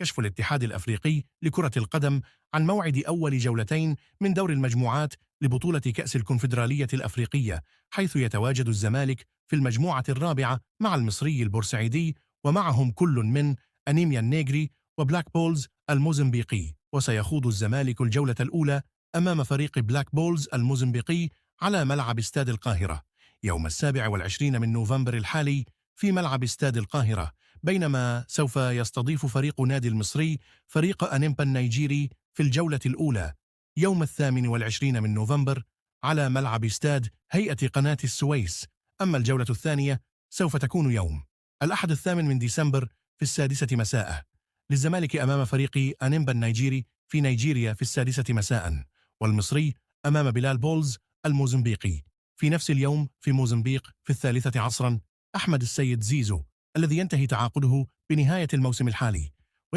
كشف الاتحاد الأفريقي لكرة القدم عن موعد أول جولتين من دور المجموعات لبطولة كأس الكونفدرالية الأفريقية، حيث يتواجد الزمالك في المجموعة الرابعة مع المصري البورسعيدي، ومعهم كل من أنيميا النيجري وبلاك بولز الموزمبيقي. وسيخوض الزمالك الجولة الأولى أمام فريق بلاك بولز الموزمبيقي على ملعب استاد القاهرة يوم 27 من نوفمبر الحالي في ملعب استاد القاهرة، بينما سوف يستضيف فريق نادي المصري فريق أنيمبا النيجيري في الجولة الأولى يوم 28 من نوفمبر على ملعب استاد هيئة قناة السويس. أما الجولة الثانية سوف تكون يوم الأحد 8 من ديسمبر في 6 مساء للزمالك أمام فريق أنيمبا النيجيري في نيجيريا في 6 مساء، والمصري أمام بلال بولز الموزمبيقي في نفس اليوم في موزمبيق في 3 عصرا. أحمد السيد زيزو الذي ينتهي تعاقده بنهاية الموسم الحالي